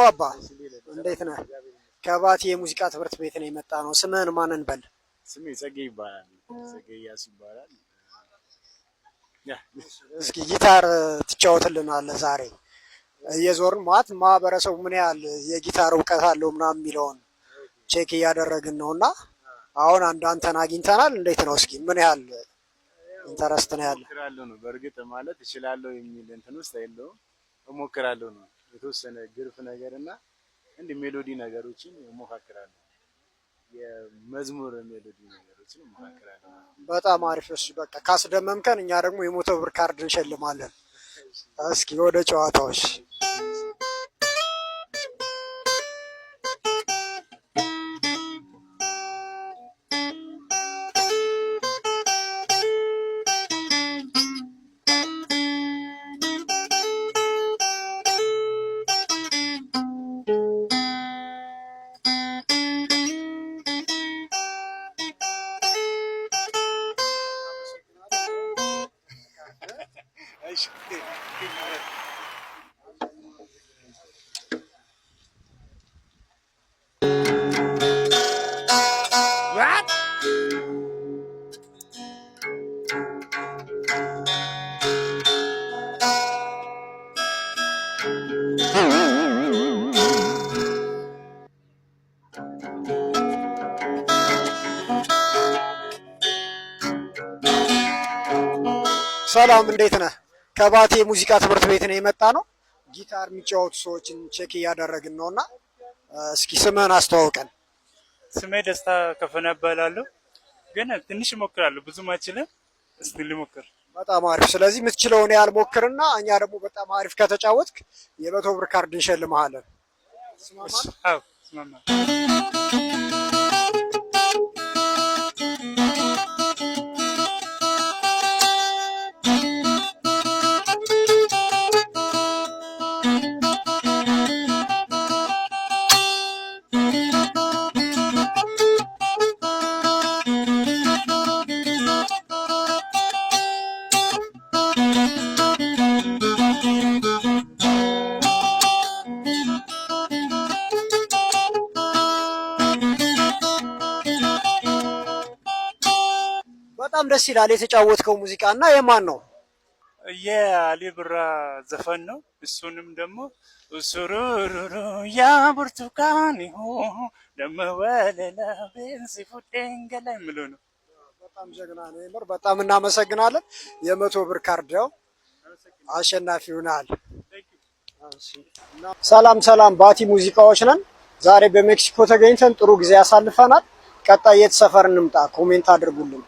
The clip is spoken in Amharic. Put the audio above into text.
አባ እንዴት ነህ? ከባቲ የሙዚቃ ትምህርት ቤት ነው የመጣ ነው። ስምህን ማንን በል? ስሜ ጸጌ ይባላል። ጸጌ እያሱ ይባላል። እስኪ ጊታር ትጫወትልናለህ ዛሬ? እየዞርን ማለት ማህበረሰቡ ምን ያህል የጊታር እውቀት አለው ምናምን የሚለውን check እያደረግን ነው እና አሁን አንድ አንተን አግኝተናል። እንዴት ነው እስኪ ምን ያህል interest ነው ያለ? እሞክራለሁ ነው። በእርግጥ ማለት እችላለሁ የሚል እንትን ውስጥ የለውም። እሞክራለሁ ነው። የተወሰነ ግርፍ ነገር እና እንዲህ melody ነገሮችን እሞካክራለሁ። የመዝሙር melody ነገሮችን እሞካክራለሁ። በጣም አሪፍ። እሺ በቃ ካስደመምከን እኛ ደግሞ የ100 ብር ካርድ እንሸልማለን። እስኪ ወደ ጨዋታዎች። ሰላም እንዴት ነህ? ከባቲ የሙዚቃ ትምህርት ቤት ነው የመጣ ነው። ጊታር የሚጫወቱ ሰዎችን check እያደረግን ነው እና እስኪ ስምህን አስተዋውቀን። ስሜ ደስታ ከፈነ እባላለሁ። ግን ትንሽ እሞክራለሁ፣ ብዙም አልችልም። እስቲ ልሞክር። በጣም አሪፍ። ስለዚህ የምትችለውን ያህል ሞክርና እኛ ደግሞ በጣም አሪፍ ከተጫወትክ የ100 ብር ካርድ እንሸልምሃለን። አዎ፣ እስማማለሁ። በጣም ደስ ይላል የተጫወትከው ሙዚቃ እና የማን ነው? የአሊ ብራ ዘፈን ነው። እሱንም ደግሞ ሱሩሩሩ ያ ብርቱካን ደመወለላ ቤንሲፉ ደንገላ የሚለው ነው። በጣም ጀግና ነው የምር። በጣም እናመሰግናለን። የ100 ብር ካርድ ያው አሸናፊ ሆነሃል። ሰላም ሰላም፣ ባቲ ሙዚቃዎች ነን። ዛሬ በሜክሲኮ ተገኝተን ጥሩ ጊዜ ያሳልፈናል። ቀጣይ የት ሰፈር እንምጣ? Comment አድርጉልን።